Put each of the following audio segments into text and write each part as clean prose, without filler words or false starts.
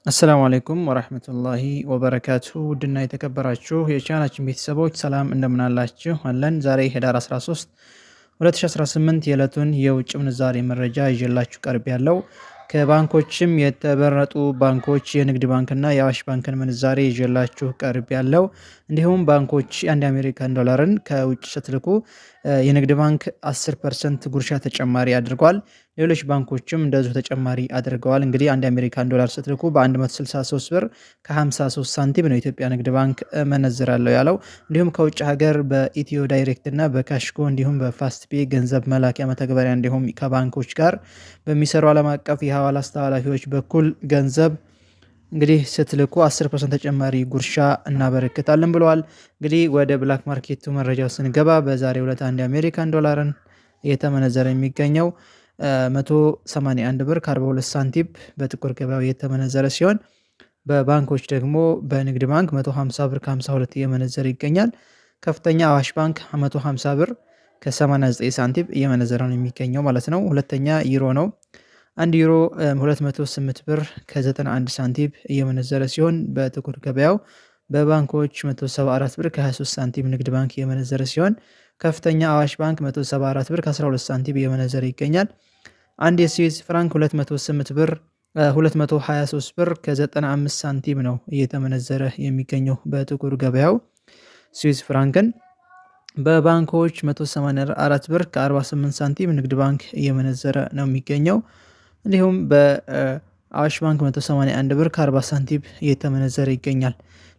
السلام عليكم ورحمة الله وبركاته። ውድና የተከበራችሁ የቻናላችን ቤተሰቦች ሰላም እንደምናላችሁ አለን። ዛሬ ህዳር 13 2018 የዕለቱን የውጭ ምንዛሬ መረጃ ይዤላችሁ ቀርቤያለሁ ከባንኮችም የተመረጡ ባንኮች የንግድ ባንክና የአዋሽ ባንክን ምንዛሬ ይዤላችሁ ቀርቤያለሁ። እንዲሁም ባንኮች አንድ የአሜሪካን ዶላርን ከውጭ ስትልኩ የንግድ ባንክ 10% ጉርሻ ተጨማሪ አድርጓል። ሌሎች ባንኮችም እንደዚሁ ተጨማሪ አድርገዋል። እንግዲህ አንድ የአሜሪካን ዶላር ስትልኩ በ163 ብር ከ53 ሳንቲም ነው የኢትዮጵያ ንግድ ባንክ መነዝራለሁ ያለው። እንዲሁም ከውጭ ሀገር በኢትዮ ዳይሬክት እና በካሽጎ እንዲሁም በፋስት ፔ ገንዘብ መላኪያ መተግበሪያ እንዲሁም ከባንኮች ጋር በሚሰሩ ዓለም አቀፍ የሐዋላ አስተላላፊዎች በኩል ገንዘብ እንግዲህ ስትልኩ 10% ተጨማሪ ጉርሻ እናበረክታለን ብለዋል። እንግዲህ ወደ black market ኡ መረጃው ስንገባ በዛሬው ዕለት አንድ የአሜሪካን ዶላርን እየተመነዘረ የሚገኘው 181 ብር ከ42 ሳንቲም በጥቁር ገበያው እየተመነዘረ ሲሆን በባንኮች ደግሞ በንግድ ባንክ 150 ብር ከ52 እየመነዘረ ይገኛል። ከፍተኛ አዋሽ ባንክ 150 ብር ከ89 ሳንቲም እየመነዘረ ነው የሚገኘው ማለት ነው። ሁለተኛ ዩሮ ነው። አንድ ዩሮ 208 ብር ከ91 ሳንቲም እየመነዘረ ሲሆን በጥቁር ገበያው በባንኮች 174 ብር ከ23 ሳንቲም ንግድ ባንክ እየመነዘረ ሲሆን ከፍተኛ አዋሽ ባንክ 174 ብር ከ12 ሳንቲም እየመነዘረ ይገኛል። አንድ የስዊስ ፍራንክ 208 ብር 223 ብር ከ95 ሳንቲም ነው እየተመነዘረ የሚገኘው በጥቁር ገበያው ስዊስ ፍራንክን። በባንኮች 184 ብር ከ48 ሳንቲም ንግድ ባንክ እየመነዘረ ነው የሚገኘው። እንዲሁም በአዋሽ ባንክ 181 ብር ከ40 ሳንቲም እየተመነዘረ ይገኛል።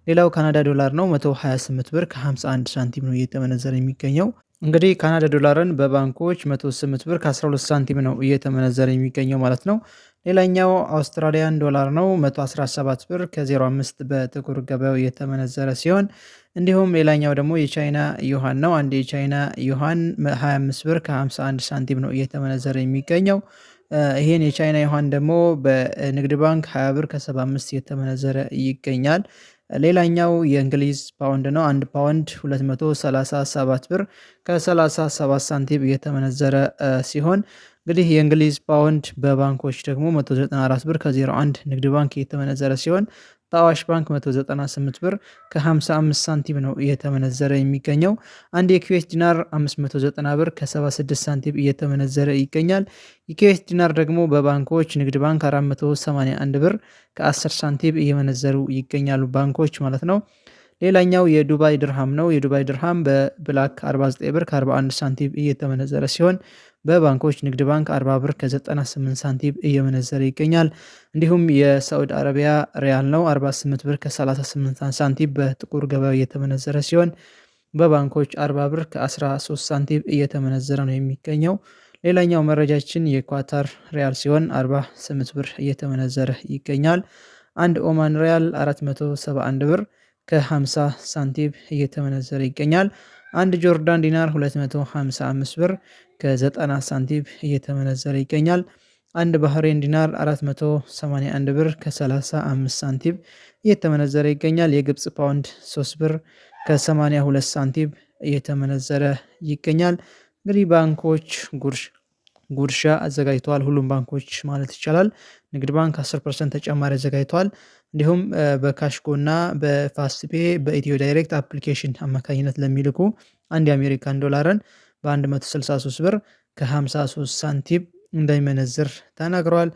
ሌላው ካናዳ ዶላር ነው። 128 ብር ከ51 ሳንቲም ነው እየተመነዘረ የሚገኘው። እንግዲህ ካናዳ ዶላርን በባንኮች 108 ብር ከ12 ሳንቲም ነው እየተመነዘረ የሚገኘው ማለት ነው። ሌላኛው አውስትራሊያን ዶላር ነው። 117 ብር ከ05 በጥቁር ገበያው እየተመነዘረ ሲሆን እንዲሁም ሌላኛው ደግሞ የቻይና ዩሃን ነው። አንድ የቻይና ዩሃን 25 ብር ከ51 ሳንቲም ነው እየተመነዘረ የሚገኘው። ይሄን የቻይና ዩሃን ደግሞ በንግድ ባንክ 20 ብር ከ75 እየተመነዘረ ይገኛል። ሌላኛው የእንግሊዝ ፓውንድ ነው። አንድ ፓውንድ 237 ብር ከ37 ሳንቲም እየተመነዘረ ሲሆን እንግዲህ የእንግሊዝ ፓውንድ በባንኮች ደግሞ 194 ብር ከ01 ንግድ ባንክ እየተመነዘረ ሲሆን በአዋሽ ባንክ 198 ብር ከ55 ሳንቲም ነው እየተመነዘረ የሚገኘው። አንድ የኩዌት ዲናር 590 ብር ከ76 ሳንቲም እየተመነዘረ ይገኛል። የኩዌት ዲናር ደግሞ በባንኮች ንግድ ባንክ 481 ብር ከ10 ሳንቲም እየመነዘሩ ይገኛሉ ባንኮች ማለት ነው። ሌላኛው የዱባይ ድርሃም ነው። የዱባይ ድርሃም በ black 49 ብር ከ41 ሳንቲም እየተመነዘረ ሲሆን በባንኮች ንግድ ባንክ 40 ብር ከ98 ሳንቲም እየመነዘረ ይገኛል። እንዲሁም የሳዑዲ አረቢያ ሪያል ነው፣ 48 ብር ከ38 ሳንቲም በጥቁር ገበያ እየተመነዘረ ሲሆን በባንኮች 40 ብር ከ13 ሳንቲም እየተመነዘረ ነው የሚገኘው። ሌላኛው መረጃችን የኳታር ሪያል ሲሆን 48 ብር እየተመነዘረ ይገኛል። አንድ ኦማን ሪያል 471 ብር ከ50 ሳንቲም እየተመነዘረ ይገኛል። አንድ ጆርዳን ዲናር 255 ብር ከ90 ሳንቲም እየተመነዘረ ይገኛል። አንድ ባህሬን ዲናር 481 ብር ከ35 ሳንቲም እየተመነዘረ ይገኛል። የግብፅ ፓውንድ 3 ብር ከ82 ሳንቲም እየተመነዘረ ይገኛል። እንግዲህ ባንኮች ጉርሻ አዘጋጅተዋል። ሁሉም ባንኮች ማለት ይቻላል። ንግድ ባንክ 10% ተጨማሪ አዘጋጅተዋል። እንዲሁም በካሽጎ እና በፋስትፔ በኢትዮ ዳይሬክት application አማካኝነት ለሚልኩ አንድ የአሜሪካን ዶላርን በ163 ብር ከ53 ሳንቲም እንደሚመነዝር ተናግረዋል።